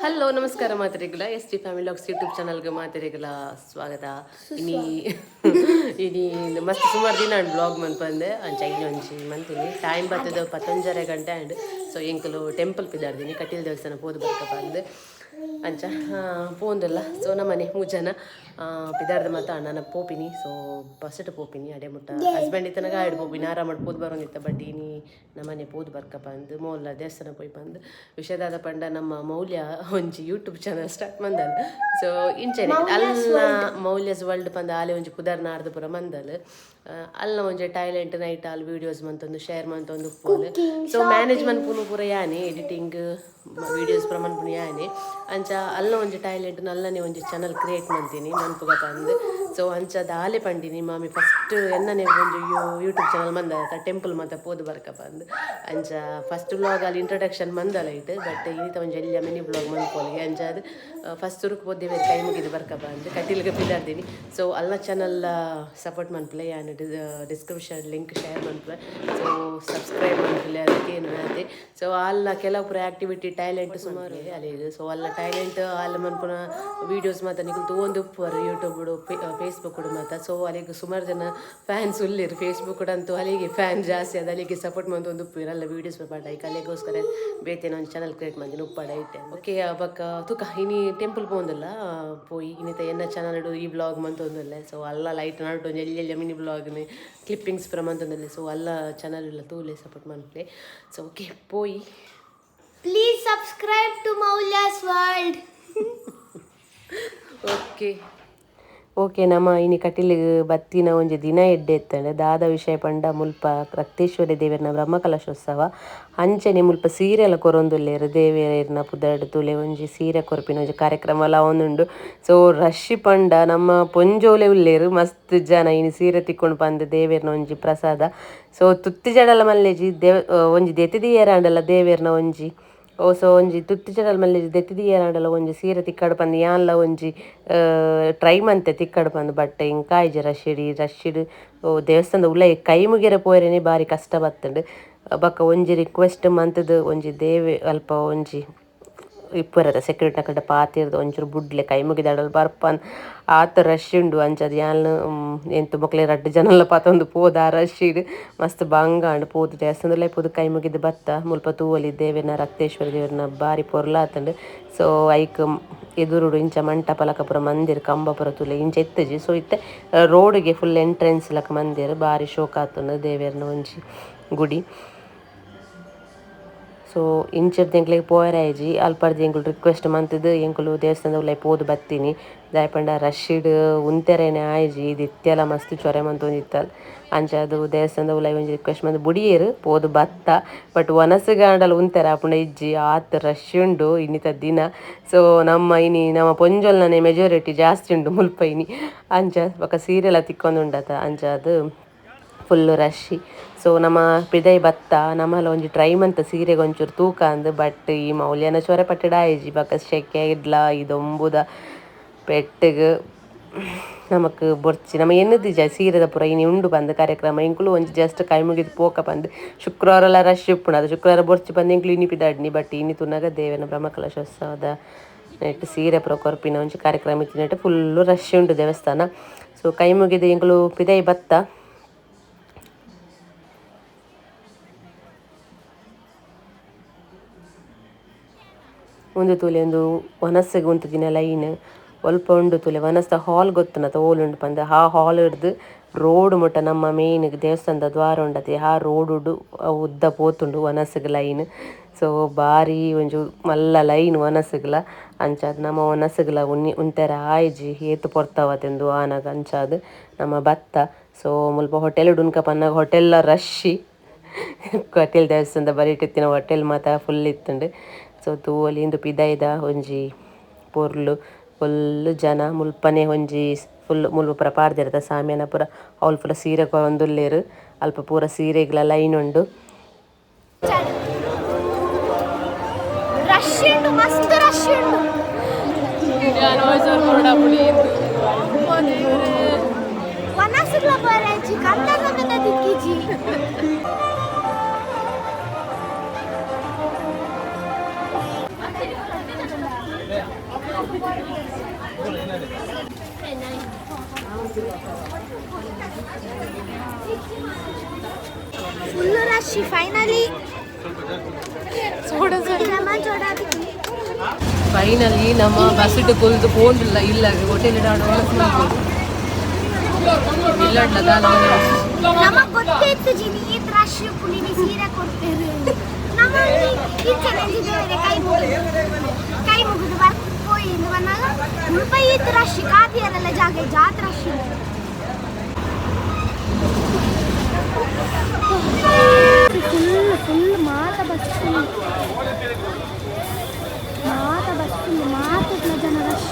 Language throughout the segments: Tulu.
ಹಲೋ ನಮಸ್ಕಾರ ಮಾತರಿಗಳ S T family vlogs YouTube ಚಾನಲ್ಗೆ ಮಾತರಿಗಳ ಸ್ವಾಗತ. ಇನಿ ಇನಿ ಮಸ್ತ್ ಸುಮಾರು ದಿನ ಬ್ಲಾಗ್ ಮನ್ಪಂದೆ. ಅಂಚ ಇನಿ ಒಂಜಿ ಮಂತೀನಿ. ಟೈಮ್ ಬರ್ತದೆ 10:30 ಗಂಟೆ. ಆ್ಯಂಡ್ ಸೊ ಎಂಕುಲು ಟೆಂಪಲ್ ಪಿದಾಡ್ದಿನಿ, ಕಟೀಲ್ ದೇವಸ್ಥಾನ ಪೋದು ಬರ್ಕ ಬಂದು. ಅಂಚ ಪೋಂದಲ್ಲ. ಸೊ ನಮ್ಮನೆ ಮೂರು ಜನ ಪಿದಾರ್ದ ಮಾತ ಅಣ್ಣನ ಪೋಪಿನಿ. ಸೊ ಬಸ್ಸಟ್ ಪೋಪಿನಿ ಅಡೆ ಮುಟ್ಟ. ಹಸ್ಬೆಂಡ್ ಇತ್ತನಾಗ ಆಯ್ಡು ಪೋಪಿನಿ, ಆರಾಮಡ್ ಪೋದು ಬರೋಂದಿತ್ತ. ಬಟ್ ಇನಿ ನಮ್ಮನೆ ಪೋದು ಬರ್ಕ ಬಂದು ಮೌಲ್ಲ ದೇವಸ್ಥಾನ ಪೋಯಿ ಬಂದು. ವಿಷಯದಾದ ಪಂಡ, ನಮ್ಮ ಮೌಲ್ಯ ಒಂಜಿ ಯೂಟ್ಯೂಬ್ ಚಾನಲ್ ಸ್ಟಾರ್ಟ್ ಮಂದಲ್. ಸೊ ಇಂಚನೆ ಅಲ್ಲ ಮೌಲ್ಯಸ್ ವರ್ಲ್ಡ್ ಪಂದ ಆಲೆ ಒಂಜಿ ಪುದರ್ ನಾಡ್ದು ಪೂರ ಮಂದಲ್. ಅಲ್ಲ ಒಂಜಿ ಟ್ಯಾಲೆಂಟ್ ನೈಟ್ ಆಲ್ ವೀಡಿಯೋಸ್ ಮಂತೊಂದು ಶೇರ್ ಮಂತೊಂದು ಉಪ್ಪುವಲ್. ಸೊ ಮ್ಯಾನೇಜ್ ಮನ್ಪುನು ಪೂರ ಯಾನೆ, ಎಡಿಟಿಂಗ್ ವೀಡಿಯೋಸ್ ಪೂರ ಮನ್ಪುನು ಯಾನೆ. ಅಂಚ ಅಲ್ಲ ಒಂಜಿ ಟ್ಯಾಲೆಂಟ್ ನಲ್ಲನೆ ಒಂಜಿ ಚಾನಲ್ ಕ್ರಿಯೇಟ್ ಮಂತೀನಿ ಮನ್ಪುಗ ಪಂದ್. ಸೊ ಅಂಚ ದಾಲೆ ಪಂಡಿನಿ ಮಾಮಿ, ಫಸ್ಟ್ ಎನ್ನನೆ ಒಂಜಿ ಯೂಟ್ಯೂಬ್ ಚಾನಲ್ ಮಂದ ಟೆಂಪಲ್ ಮಾತ ಪೋದು ಬರ್ಕ ಪಂದ್. ಅಂಚ ಫಸ್ಟ್ ಬ್ಲಾಗ್ ಅಲ್ಲಿ ಇಂಟ್ರೊಡಕ್ಷನ್ ಮಂದಲ ಇಟ್ಟು. ಬಟ್ ಇನ್ನಿತ ಒಂಜಿ ಎಲ್ಯ ಮಿನಿ ಬ್ಲಾಗ್ ಮನ್ಪೋಲಿಗೆ. ಅಂಚ ಅದು ಫಸ್ಟ್ ಸುರುಕು ಪೋದೇವೆ, ಕೈ ಮುಗಿದು ಬರ್ಕ ಬಂದು ಕಟೀಲ್ಗೆ ಪಿದಾರ್ದೀನಿ. ಸೊ ಅಲ್ಲ ಚಾನಲ್ ಸಪೋರ್ಟ್ ಮನ್ಪುಲೆ. ಯಾನ್ ಡಿಸ್ಕ್ರಿಪ್ಷನ್ ಲಿಂಕ್ ಶೇರ್ ಮನ್ಪುಲೆ. ಸೊ ಸಬ್ಸ್ಕ್ರೈಬ್ ಮನ್ಪುಲೆ. ಅದಕ್ಕೆ ಏನು ಅದೇ. ಸೊ ಅಲ್ಲ ಕೆಲವು ಪೂರ ಆಕ್ಟಿವಿಟಿ ಟ್ಯಾಲೆಂಟ್ ಸುಮಾರು ಅಲ್ಲಿ. ಸೊ ಅಲ್ಲ ಟ್ಯಾಲೆಂಟ್ ಅಲ್ಲ ಮನ್ಪುನ ವೀಡಿಯೋಸ್ ಮಾತ ನಿಕುಲು ತೂವೊಂದು ಉಪ್ಪುವರು ಯೂಟ್ಯೂಬ್, ಫೇಸ್ಬುಕ್ ಮಾತ. ಸೊ ಅಲ್ಲಿಗೆ ಸುಮಾರು ಜನ ಫ್ಯಾನ್ಸ್ ಉಲ್ಲೇರು. ಫೇಸ್ಬುಕ್ ಅಂತೂ ಅಲ್ಲಿಗೆ ಫ್ಯಾನ್ ಜಾಸ್ತಿ ಅದ. ಅಲ್ಲಿಗೆ ಸಪೋರ್ಟ್ ಮಂತೊಂದು ಉಪ್ಪು ಅಲ್ಲ ವೀಡಿಯೋಸ್ ಪಾಡ. ಐಕ್ ಅಲ್ಲಿಗೋಸ್ಕರ ಬೇತೇನ ಒಂದು ಚಾನಲ್ ಕ್ರಿಯೇಟ್ ಮಂದಿನ ಉಪ್ಪಾಡ ಇಟ್ಟೆ. ಓಕೆ, ಬೊಕ್ಕ ತುಕ ಇನಿ ಟೆಂಪಲ್ ಪೋಂದಲ್ಲ ಪೋಯಿ. ಇನ್ನಿತ ಎನ್ನ ಚಾನಲ್ ಈ ಬ್ಲಾಗ್ ಮಂತೊಂದುಲ್ಲೆ. ಸೊ ಅಲ್ಲ ಲೈಟ್ ನಡುಟು ಒಂಜಿ ಎಲ್ಲಿ ಎಲ್ಲಿ ಮಿನಿ ಬ್ಲಾಗ್ನ ಕ್ಲಿಪ್ಪಿಂಗ್ಸ್ ಪೂರ ಮಂತೊಂದುಲ್ಲೆ. ಸೊ ಅಲ್ಲ ಚಾನಲ್ ಇಲ್ಲ ತೂಲೆ, ಸಪೋರ್ಟ್ ಮನ್ಪುಲೆ. ಸೊ ಓಕೆ, ಪೋಯಿ. Please subscribe to Moulya's World. Okay okay, ನಮ್ಮ ಇನಿ ಕಟೀಲಿಗೆ ಬತ್ತಿನ ಒಂಜಿ ದಿನ ಎಡ್ಡೆ ಇತ್ತಂಡೆ. ದಾದ ವಿಷಯ ಪಂಡ, ಮುಲ್ಪ ರಕ್ತೇಶ್ವರಿ ದೇವೆರ್ನ ಬ್ರಹ್ಮಕಲಶೋತ್ಸವ. ಅಂಚನೆ ಮುಲ್ಪ ಸೀರೆಲ ಕೊರೊಂದುಲ್ಲೆರ್. ದೇವೆರ್ನ ಪುದರ್ಡ್ ತೂಲೆ, ಒಂಜಿ ಸೀರೆ ಕೊರ್ಪಿನ ಒಂಜಿ ಕಾರ್ಯಕ್ರಮ ಲ ಆವೊಂದುಂಡು. ಸೊ ರಶ್ ಪಂಡ ನಮ್ಮ ಪೊಂಜೋಲೆ ಉಲ್ಲೆರ್ ಮಸ್ತ್ ಜನ. ಇನಿ ಸೀರೆ ತಿಕ್ಕೊಂಡು ಪಂದ್ ದೇವೆರ್ನ ಒಂಜಿ ಪ್ರಸಾದ. ಸೊ ತುತ್ತಿ ಜಡಲ ಮಲ್ಲೆಜಿ ದೇವ ಒಂಜಿ ದೆತ್ತಿದಿಯರಾಂಡಲ ದೇವೆರ್ನ ಒಂಜಿ ಓ ಸೊ ಒಂಜಿ ತುತ್ತಿ ಜಡಲ್ ಮಲ್ಲೆಜಿ ದೆತ್ತಿದಿಯರಾಂಡಲ ಒಂಜಿ ಸೀರೆ ತಿಕ್ಕಡ್ ಪಂದ್ ಯಾನ್ಲ ಒಂಜಿ ಟ್ರೈ ಮಂತೆ ತಿಕ್ಕಡ್ ಪಂದ್. ಬಟ್ ಇಂಕಾಯ್ಜಿ. ರಶಿಡಿ ರಶಿಡ್ ದೇವಸ್ಥಾನದ ಉಲಯಿ ಕೈ ಮುಗಿಯರೆ ಪೋಯೆರೆನೆ ಬಾರಿ ಕಷ್ಟ ಬತ್ತುಂಡು. ಬೊಕ್ಕ ಒಂಜಿ ರಿಕ್ವೆಸ್ಟ್ ಮಂತುದು ಒಂಜಿ ದೇವೆ ಅಲ್ಪ ಒಂಜಿ ಇಪ್ಪುವರದ ಸೆಕ್ಯೂರಿಟಿ ನಕಲ್ಡ ಪಾತೆರ್ದ್ ಒಂಚೂರು ಬುಡ್ಲೆ, ಕೈ ಮುಗಿದಾಡಲ್ ಬರ್ಪನ್, ಆತ್ ರಶ್ ಉಂಡು. ಅಂಚದ ಯಾನ್ ಎಂತ ಮೊಕ್ಲೆ ರಡ್ಡ್ ಜನಲ ಪತೊಂದು ಪೋದ. ಆ ರಶ್ ಮಸ್ತ್ ಬಂಗ ಆಂಡ್. ಪೋದು ದೇವಸ್ಥಾನದಲ್ಲೇ ಪೋದು ಕೈ ಮುಗಿದು ಬತ್ತ. ಮುಲ್ಪ ತೂವೊಲಿ, ದೇವೆರ್ನ ರಕ್ತೇಶ್ವರ ದೇವೆರ್ನ ಬಾರಿ ಪೊರ್ಲಾತುಂಡು. ಸೊ ಐಕ್ ಎದುರುಡು ಇಂಚ ಮಂಟಪ ಲಕ ಪೂರ ಮಂದಿರ್ ಕಂಬ ಪೂರ ತೂಲೆ. ಇಂಚ ಇತ್ತುಜಿ. ಸೊ ಇತ್ತೆ ರೋಡ್ಗೆ ಫುಲ್ ಎಂಟ್ರೆನ್ಸ್ ಲಕ ಮಂದಿರ್, ಬಾರಿ ಶೋಕ್ ಆತುಂಡು ದೇವೆರ್ನ ಒಂಜಿ ಗುಡಿ. ಸೊ ಇಂಚಿರ್ದ್ ಎಂಕ್ಲೆಗ್ ಪೋಯೆರೆ ಆಯ್ಜಿ. ಅಲ್ಪರ್ದ್ ಎಂಕುಲು ರಿಕ್ವೆಸ್ಟ್ ಮಂತುದು ಎಂಕುಲು ದೇವಸ್ಥಾನದ ಉಲಾಯಿ ಪೋದು ಬತ್ತೀನಿ. ದಾಯೆ ಪಂಡ ರಶ್ ಉಂತೆರೆನೆ ಆಯ್ಜಿ. ಇದು ಇತ್ತೆಲ ಮಸ್ತ್ ಚೊರೆ ಮಂತೊಂದಿತ್ತಲ್. ಅಂಚಾದ್ ದೇವಸ್ಥಾನದ ಉಲಾಯಿ ಒಂಜಿ ರಿಕ್ವೆಸ್ಟ್ ಮಂತ್ ಬುಡಿಯೆರ್, ಪೋದು ಬತ್ತ. ಬಟ್ ವನಸುಗಾಂಡಲ ಉಂತೆರೆ ಆಪುಂಡ ಇಜ್ಜಿ, ಆತ್ ರಶ್ ಉಂಡು ಇನ್ನಿತ ದಿನ. ಸೊ ನಮ್ಮ ಇನಿ ನಮ್ಮ ಪೊಂಜೊಲ್ನನೆ ಮೆಜಾರಿಟಿ ಜಾಸ್ತಿ ಉಂಡು ಮುಲ್ಪ ಇನಿ. ಅಂಚ ಬೊಕ ಸೀರೆಲ ತಿಕ್ಕೊಂದುಂಡತ, ಅಂಚಾದ್ ಫುಲ್ ರಶ್. ಸೊ ನಮ್ಮ ಪಿದಯಿ ಬತ್ತ. ನಮಲ ಒಂಜಿ ಟ್ರೈ ಮಂತ ಸೀರೆಗ್ ಒಂಚೂರು ತೂಕ ಅಂದ್. ಬಟ್ ಈ ಮೌಲ್ಯನ ಚೊರೆ ಪಟ್ಟೆಡ್ ಆಯ್ಜಿ. ಬೊಕ ಶೆಕೆ ಇಡ್ಲ ಇದೊಂಬುದ ಪೆಟ್ಟುಗ್ ನಮಕ್ ಬೊರ್ಚಿ ನಮ ಎನ್ನುದಿಜ ಸೀರೆದ ಪೂರ. ಇನಿ ಉಂಡು ಪಂದ್ ಕಾರ್ಯಕ್ರಮ. ಎಂಕುಲು ಒಂಜಿ ಜಸ್ಟ್ ಕೈ ಮುಗಿದ್ ಪೋಕ ಪಂದ್. ಶುಕ್ರವಾರ ರಶ್ ಇಪ್ಪುಂಡು ಅದು ಶುಕ್ರವಾರ ಬೊರ್ಚಿ ಪಂದ್ ಎಂಕುಲು ಇನಿ ಪಿದಾಡ್ನಿ. ಬಟ್ ಇನಿ ತೂನಗ ದೇವನ ಬ್ರಹ್ಮಕಲಶೋತ್ಸವದ ನೆಟ್ ಸೀರೆ ಪೂರ ಕೊರ್ಪಿನ ಒಂಜಿ ಕಾರ್ಯಕ್ರಮ ಇತ್ತಿನೆಟ್ ಫುಲ್ ರಶ್ ಉಂಡು ದೇವಸ್ಥಾನ. ಸೊ ಕೈ ಮುಗಿದ್ ಎಂಕುಲು ಪಿದಯಿ ಬತ್ತ. ಉಂದು ತೂಲೆ, ಉಂದು ವನಸ್ಗ್ ಉಂತುದಿನ ಲೈನ್ ಒಲ್ಪ ಉಂಡು ತೂಲೆ. ವನಸ್ದ ಹಾಲ್ ಗೊತ್ತುಂಡತ ಓಲುಂಡು ಪಂದ್. ಆ ಹಾಲ್ ಡ್ದ್ ರೋಡ್ ಮುಟ್ಟ, ನಮ್ಮ ಮೇನ್ ದೇವಸ್ಥಾನದ ದ್ವಾರ ಉಂಡತೆ, ಆ ರೋಡ್ ಉದ್ದ ಪೋತುಂಡು ವನಸ್ಗ್ ಲೈನ್. ಸೊ ಬಾರಿ ಒಂಜಿ ಮಲ್ಲ ಲೈನ್ ವನಸ್ಗ್ಲ. ಅಂಚಾದ್ ನಮ ವನಸ್ಗ್ಲ ಉನ್ನಿ ಉಂತೆರೆ ಆಯ್ಜಿ, ಏತ್ ಪೊರ್ತವತೆಂದು ಆನಗ. ಅಂಚಾದ್ ನಮ ಬತ್ತ. ಸೊ ಮುಲ್ಪ ಹೋಟೆಲ್ ಉನ್ಕ ಪನ್ನಗ ಹೋಟೆಲ್ ರಶ್. ಕಟೀಲ್ ದೇವಸ್ಥಾನದ ಬರಿಟ್ ಇತ್ತಿನ ಹೋಟೆಲ್ ಮಾತ ಫುಲ್ ಇತ್ತುಂಡು. ಸೊ ತೂವೊಲಿ, ಇಂದು ಪಿದಾಯ್ದ ಒಂಜಿ ಪೊರ್ಲು. ಫುಲ್ ಜನ ಮುಲ್ಪನೆ ಒಂಜಿ ಫುಲ್ ಮುಲ್ಪ ಪೂರ ಪಾಡ್ದೆರ್ ಸಾಮಿಯಾನ ಪೂರ. ಅವ್ಲು ಪೂರ ಸೀರೆ ಕೊರೊಂದುಲ್ಲೆರ್. ಅಲ್ಪ ಪೂರ ಸೀರೆಗ್ಲ ಲೈನ್ ಉಂಡು. ರಶ್ ಉಂಡು, ಮಸ್ತ್ ರಶ್ ಉಂಡು. ವನಸುಗ್ಲ ಪೋಯೆರೆ ಕಂಡ ಸಮೇತ ತಿಕ್ಕಿಜಿ. Full rush finally. Lemon soda. Finally ನಮ್ಮ ಬಸ್ ಕುಲ್ದು ಪೋಂಡಿಲ್ಲ ಇಲ್ಲ ಹೋಟೆಲ್ ಇಲ್ಲ. ನಮಗ್ ಗೊತ್ತೇ ಇತ್ತು ಜಿನಿ, ಈ ರಶ್ ಪುಲಿನಿ ಸೀರೆ ಕೊಡ್ತೇವೆ. ನಮ್ಮಲ್ಲಿ ಈಚೆ ನೆಂಜಿದ್ದೇವೆ, ಕೈ ಮುಗಿದು ಕೈ ಮುಗಿದು ಬರ್ ಪೋಯಿ ಬಂದಾಗ ಮುಲ್ಪ ಈತ್ ರಶ್ ಕಾಪಿಯರೆಲ್ಲ ಜಾಗ ಜಾತ್ ರಶ್. ಫುಲ್ ಫುಲ್ ಮಾತ ಬಸ್, ಮಾತ ಬಸ್, ಮಾತ ಜನ ರಶ್.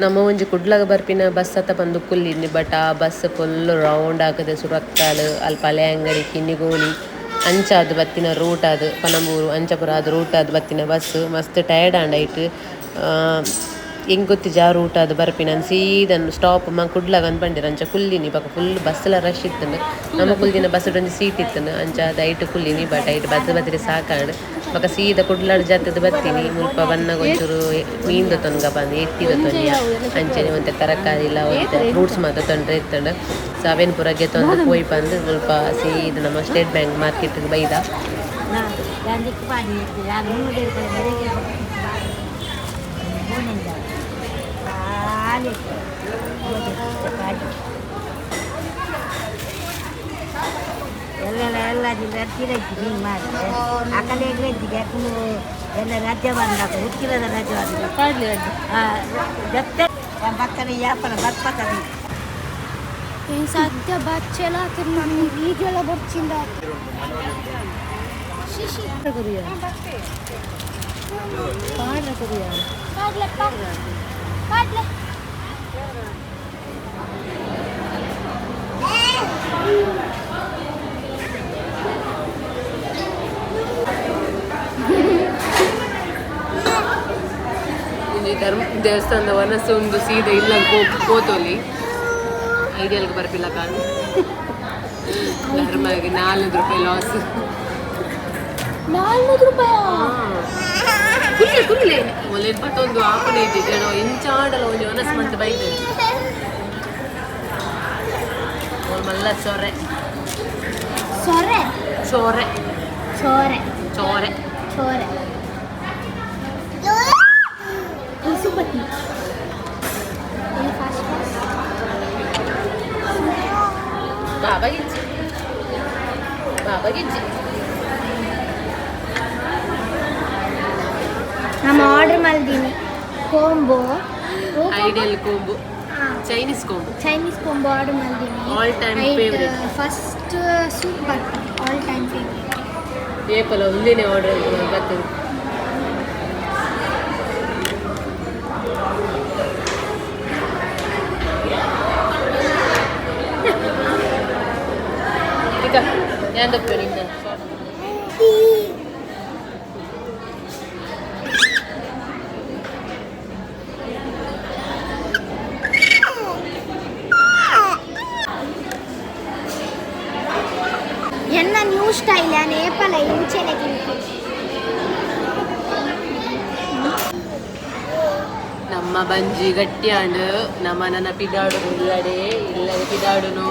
ನಮ್ಮ ಒಂಜಿ ಕುಡ್ಲಗ ಬರ್ಪಿನ ಬಸ್ ಅತ್ತ ಬಂದು ಕುಲ್ಲಿಂದು, ಬಟ್ ಆ ಬಸ್ ಫುಲ್ ರೌಂಡ್ ಆಕದೆ ಸುರತ್ಕಲ್ ಅಲ್ಪ ಹಳೆಯಂಗಡಿ ಕಿನ್ನಿಗೋಳಿ ಅಂಚ ಅದು ಬತ್ತಿನ ರೂಟ್, ಅದು ಪನಂಬೂರು ಅಂಚಪುರ ಅದು ರೂಟ್, ಅದು ಬತ್ತಿನ ಬಸ್ ಮಸ್ತ್ ಟಯರ್ಡ್ ಆಂಡ್ ಐಟ್ ಎಂಕ್ ಗೊತ್ತಿಜ ಆ ರೂಟ್ ಅದು ಬರ್ಪಿನ. ಸೀದಾ ಸ್ಟಾಪ್ ಮ ಕುಡ್ಲಗ ಅಂದ್ ಪಂಡೆರ್, ಅಂಚ ಕುಲ್ಲಿನಿ. ಬೊಕ ಫುಲ್ ಬಸ್ಲ ರಶ್ ಇತ್ತುಂಡು. ನಮ್ಮ ಕುಲ್ದಿನ ಬಸ್ ಒಂಜಿ ಸೀಟ್ ಇತ್ತುಂಡು, ಅಂಚ ಅದು ಐಟ್ ಕುಲ್ಲಿನಿ. ಬಟ್ ಐಟ್ ಬತ್ತ್ ಬತ್ತಿರೆ ಸಾಕಾಂಡ್. ಬೊಕ ಸೀದಾ ಕುಡ್ಲಾಡ್ ಜತ್ತದ ಬತ್ತೀನಿ. ಮುಲ್ಪ ಬನ್ನಗ ಒಂಚೂರು ಮೀನ್ ದೊತ್ತೊನ್ಗ ಬಂದು ಎತ್ತಿ ದೊತ್ತೊನ್ಯ, ಅಂಚನೆ ಒಂತೆ ತರಕಾರಿ ಇಲ್ಲ ಒಂತೆ ಫ್ರೂಟ್ಸ್ ಮಾತ ತೊಂದ್ರೆ ಇತ್ತುಂಡು. ಸೊ ಅವೇನು ಪೂರ ಗೆತ್ತೊಂದು ಪೋಯಿ ಬಂದು ಮುಲ್ಪ ಸೀದಾ ನಮ್ಮ ಸ್ಟೇಟ್ ಬ್ಯಾಂಕ್ ಮಾರ್ಕೆಟ್ ಬೈದ. ಎಲ್ಲ ಎಲ್ಲ ತೀರಜ್ಜಿ ಮಾಡಿ ಆ ಕಡೆ ಎಲ್ಲ ರಜೆ ಬಂದಾಗ ಉಕ್ಕಿಲದ ರಜೆ ಬಂದ ಜೊತೆ ಪಕ್ಕದ ಯಾಪನ ಬರ್ಪಕದಿ. ಸದ್ಯ ಬಚ್ಚೆಲ್ಲ ನನ್ನ ವೀಡಿಯೋ ಬರ್ಚಿಂದ. ಶಿಶಿ ಪಾಡ್ಲೆಪ್ಪ ಪಾಡ್ಲೆ. ಇಲ್ಲಿ ಧರ್ಮ ದೇವಸ್ಥಾನದ ವನಸ್ಸು ಒಂದು ಸೀದಾ ಇಲ್ಲ ಪೋತೋಲಿ ಐಡಿಯಲ್ಗೆ ಬರ್ಪಿಲ್ಲ ಕಾಣು. ಧರ್ಮಗೆ 400 ರೂಪಾಯಿ ಲಾಸ್. 400 ರೂಪಾಯಿ. ಕುಲ್ಲೆ ಕುಲ್ಲೆ ಒಲೆ ಪತ್ತೊಂದು ಆಪನೆ ಇದ್ದಿದ್ದೇನೋ ಇಂಚಾಡಲ ಒಂಜಿ ವನಸ್ ಮಂತ್ ಬೈದೆ ಮಲ್ಲ ಸೊರೆ. ಸೊರೆ. ಸೊರೆ. ಸೊರೆ. ಚೋರೆ. ಸೊರೆ ಸುಪತಿ ಫಾಸ್ಟ್ ಫಾಸ್ಟ್. ಬಾಬಾ ಗಿಜ್ಜಿ ಬಾಬಾ ಗಿಜ್ಜಿ. ನಮ್ಮ ಆರ್ಡರ್ ಮಾಡಿದ್ದೀನಿ combo. Ideal combo, Chinese combo. Chinese combo order ಮಾಡಿದ್ದೀನಿ. All time favorite. First soup ಬರ್ತದೆ, ಆಲ್ ಟೈಮ್ ಫೇವ್ರೆಟ್. ಏಪಲ ಒಂದೇನೆ ಆರ್ಡರ್ ಬರ್ತದೆ. ಈಗ ಯಾಂದಪ್ಪ ನಿನ್ನ ಎನ್ನ ನ್ಯೂ ಸ್ಟೈಲ್ ಏಪಲ ಇಂಚೆನೆ ತಿಂತು. ನಮ್ಮ ಬಂಜಿ ಗಟ್ಟಿಯಾಂಡು ನಮ್ಮ ನನ್ನ ಪಿದಾಡು ಇಲ್ಲಡೆ ಇಲ್ಲದೆ ಪಿದಾಡುನು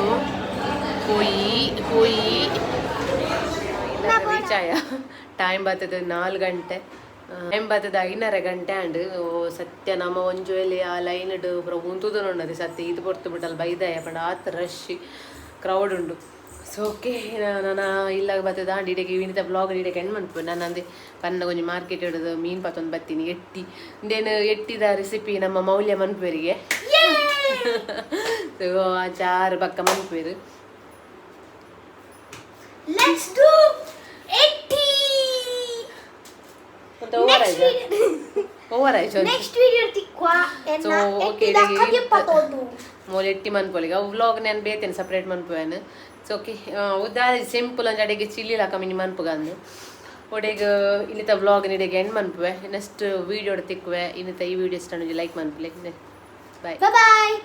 ಪೋಯಿ ಪೋಯಿ ರೀಚ್ ಆಯ. ಟೈಮ್ ಬರ್ತದೆ 4 ಗಂಟೆ, ಟೈಮ್ ಬರ್ತದೆ 5:30 ಗಂಟೆ ಆಂಡ್. ಓ ಸತ್ಯ, ನಮ್ಮ ಒಂಜು ವೇಳೆ ಆ ಲೈನ್ ಪೂರ ಉಂತುದು ಉಂಡದೆ ಸತ್ಯ. ಇದು ಪೊರ್ತು ಬಿಟ್ಟಲ್ಲಿ ಬೈದಾಯ ಪಂಡ ಆತ್ ರಶ್ ಕ್ರೌಡ್ ಉಂಡು. ಸೊ ಓಕೆ, ನಾನು ಇಲ್ಲ ಬರ್ತದೆ ಆಂಡ್ ಇಡೀ ವಿನಿತ ಬ್ಲಾಗ್ ಇಡೀ ಎಂಡ್ ಮನ್ಪು. ನಾನು ಅಂದೆ ಪನ್ನ ಒಂಜಿ ಮಾರ್ಕೆಟ್ ಹಿಡಿದು ಮೀನು ಪತ್ತೊಂದು ಬತ್ತೀನಿ ಎಟ್ಟಿ ಇಂದೇನು ಎಟ್ಟಿದ ರೆಸಿಪಿ ನಮ್ಮ ಮೌಲ್ಯ ಮನ್ಪುವರಿಗೆ. ಸೊ ಆ ಚಾರು ಬಕ್ಕ ಮನ್ಪುವೆರು. Let's do ಎಟ್ಟಿ. ಮತ್ತೆ ಓವರ್ ಆಯ್ತು, ಓವರ್ ಆಯ್ತು. ನೆಕ್ಸ್ಟ್ ವಿಡಿಯೋ ತಿಕ್ವಾ. So, okay, ಎಟ್ಟಿದ ಕದಿಯಪ್ಪ ತೋದು. ಮೋಲ್ ಎಟ್ಟಿ ಮನ್ಪೊಲಿಗೆ ಅವು ವ್ಲಾಗ್ ನಾನು ಬೇತೇನೆ ಸಪ್ರೇಟ್ ಮನ್ಪುವೇನು. ಸೊ ಓಕೆ, ಉದಾಹರಣೆ ಸಿಂಪಲ್ ಒಂಜಿ ಅಡೆಗೆ ಚಿಲ್ಲಿ ಲಾಕ ಮಿನಿ ಮನ್ಪುಗಂದು. ಒಡೆಗ್ ಇನ್ನಿತ ವ್ಲಾಗ್ ನಿಡೆಗೆ ಎಂಡ್ ಮನ್ಪುವೆ. ನೆಕ್ಸ್ಟ್ ವೀಡಿಯೋ ತಿಕ್ಕುವೆ. ಇನ್ನಿತ ಈ ವಿಡಿಯೋ ಇಷ್ಟ ಲೈಕ್ ಮನ್ಪುಲೆ. ಬಾಯ್. ಬಾಯ್.